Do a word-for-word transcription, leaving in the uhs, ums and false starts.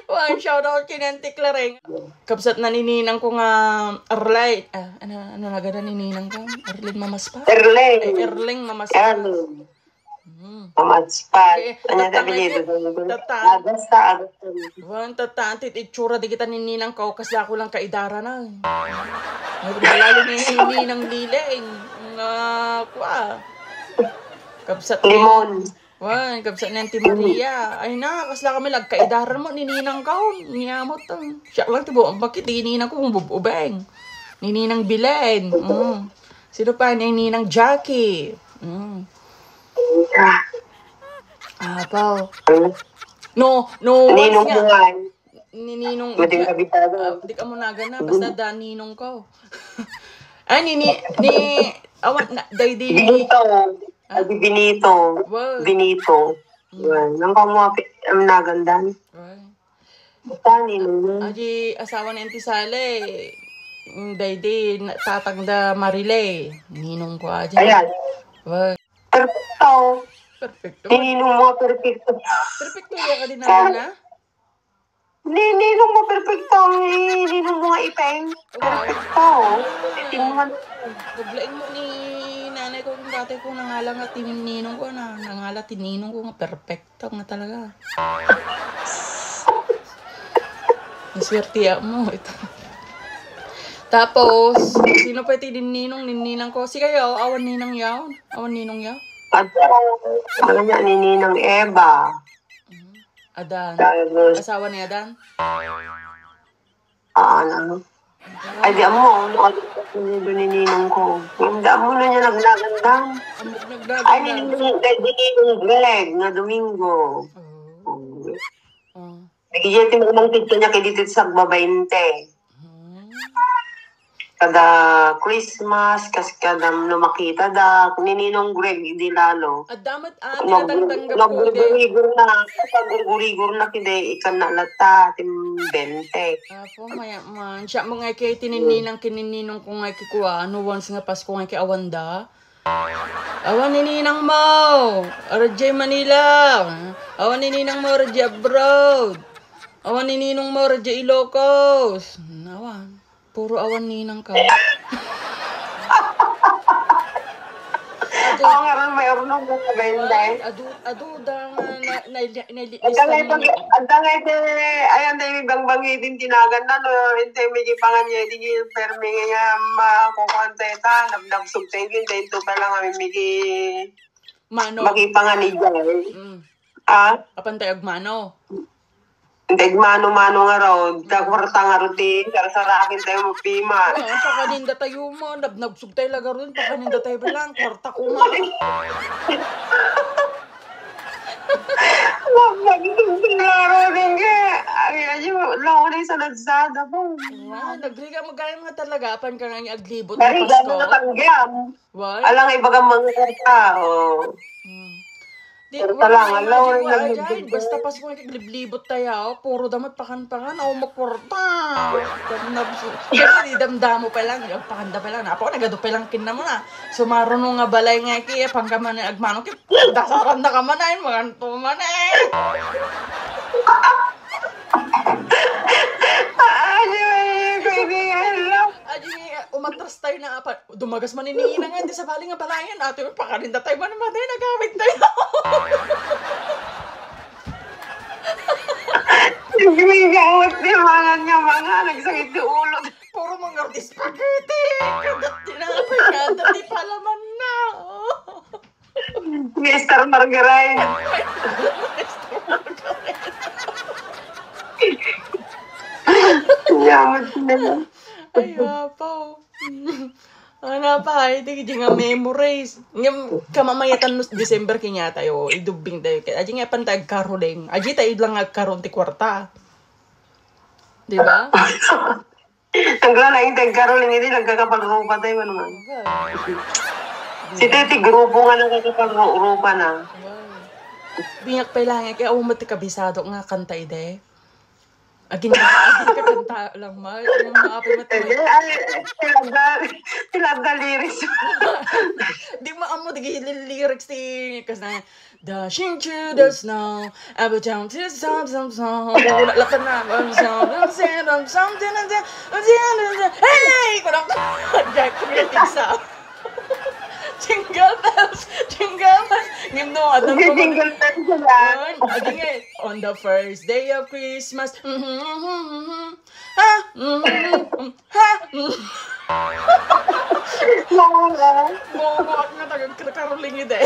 Wan, shout out ken Auntie Clareng. Kabsat na ni ninang ko nga Arlay. Ah, ano, ano na gada ni ninang ko? Arlene Mamaspa? Erleng. Eh, Erleng Mamaspa. Erleng. Hmm. Mamaspa. Eh, ano tatta, apelyido? Tatta. Ah, basta, ah, basta. Wan, tatta, antit itsura di kita ni ninang ko, kasla ko lang kaidara na. Lalo ni ninang Lileng. Nga, kwa. Kabsat ni Limon. Wan, kabsat ni Auntie Maria. Ay na, kasla kami lagkaidaran mo ni ninang ko. Niamot to. Siya lang ti buang bakit, ni ninang ko kung bububeng. Ni ninang Bilen. Mm. Sino pa? Ni ninang Jackie. Mm. Apaw. No, no, ninong nga. Ni ninong. Mading kabisado. Ah, di ka mo nagana, basta da ninong ko. Ah, ni, ni, ni, awan, na, day di. Benito. Ah? Adi Benito. Wow. Benito. Mm. Yan. Nang kamuapit, ang nagandan. Wow. Basta ninong. Adi asawa ni Auntie Sally. Mm, day di, na, tatang da Marile. Ninong ko, adi. Ayan. Wow. Perfecto. Perfecto. Ninong mo, perfecto. Perfecto ya ka din na? Ni, ninong mo, perfecto. Ni, ninong mo nga ipeng. Perfecto. Tingnan. Gablaing mo ni nanay ko kung dati ko nangala nga ti ninong ko na, nangala ti ninong ko nga perfecto nga talaga. Naswertian mo ito. Tapos, sino pa iti ninong, ninang ko? Si kayo, awan ninang yaw? Awan ninong yaw? At, ano niya, ni Ninang Eva. Mhm. Adan. Tapos, asawa ni Adan? Ah, ano? Ay, di amo, ano, ano, ni ninong ko. Hindi amo na niya nagnagandan. Ang nagnagandan. Ay, ni, ni, ni, ni Ninong Greg nga Domingo. Oh. Oh. Oh. Dagiti ti mangmangted kaniak idi ti sagbabainte. Hmm. Kada Christmas, kas kada no makita da, ni Ninong Greg, idi lalo. Adda met, ah, nag-, tinatangtang gapu, nagurgurigor na, nagurgurigor na kidi, ikan na latta, ti bente. Apo, maya man. Siya mo nga kay tinininang kinininong ko nga kikua, no once nga Pasko nga ki awanda. Awan ni ninang mo, radjay Manila. Awan ni ninang mo, radjay abroad. Awan ni ninong mo, radjay Ilocos. Hmm, awan. Puro awan ninang ka. Adu-, awan nga ron, may ornong mo, Benday. Adu-, aduda nga na, na, na, na, Agda nga iti, agda nga iti, ay, anda yung ibang banggi din tinagan na, no? Ente, may gipangan niya, di, permi nga, ma, kukuan tayo ta, nabnabsog tayo, din, tayo, ito pa lang, kami, migi, Mano. Magipangan ni Jai. Mm. Ah? Apan tayo agmano. Ente, agmano-mano nga raw, da kwarta nga ruti, sarasarakin tayo mo pima. Oo, pakaninda tayo mo, nabnabsog tayo laga ron, pakaninda tayo bilang, kwarta ko nga. Mabagtog ti laro din ka. Ay, ay, launay sa Lazada po. Wow, nagriga mo gayam nga talaga, apan ka nga aglibot nga Pasko. Nariga mo na tanggam. Why? Alang ibaga mga kwarta, oh. Hmm. Di, kwarta lang, wala, alaw, wala, wala, wala, basta Pasko nga kagliblibot tayo, oh. Puro damat pakan-pakan, oh, makwarta. Damdam, di damdamo pa lang, yung pakanda pa lang. Apo, nagado pa lang kinna mo na. Sumaruno nga balay nga ki, pangkaman nga agmano ki, dasaran na ka man ay, maganto man eh. Ay, ay, ay, ay, ay. Adi, umatras tayo na apa. Dumagas man ni Nina nga, di sa bali nga balayan. Ate, pakarinda tayo man, matay, nagawid tayo. Nagmigawat ni mangan nga mga, nagsakit yung ulo. Puro mga spaghetti. Kagat tinapay, kagat di palaman na. Mister Margarine. Yaman na lang. Ay, apaw. Ano pa, ay, di, di nga memories. Ngem, kamamayatan no December kanya tayo, idubing tayo. Kaya, aji nga pan tayo agkaroling. Aji tayo lang agkaron ti kwarta. Di ba? Naglalagay tayo, Carol, hindi nagkakapagrupa tayo, ano man. Okay. Si Tete, grupo nga nagkakapagrupa na. Wow. Binyak pa lang, eh, kaya umot ti kabisado nga kanta ide. Agin, agin kakanta lang, Mar. Yung mga apay mo, Ede, ay, sila da, sila da lyrics. Di mo amo, di lyrics ti, kasi na, "Dashing through the snow, I will jump to some, some, some." Wala lang ka na, "Bam, some, bam, some, bam, something, and then, and then, and then, hey!" Ko lang, Jack, creative sa. Jingle bells, jingle bells. Ngem no, ano ko, Jingle bells sila. Ay, adi nga eh, on the first day of Christmas. Mhm, mhm, mhm. Ha? Mhm, mhm. Ha? Mhm. Wala. Bobo ako nga taga-caroling ide.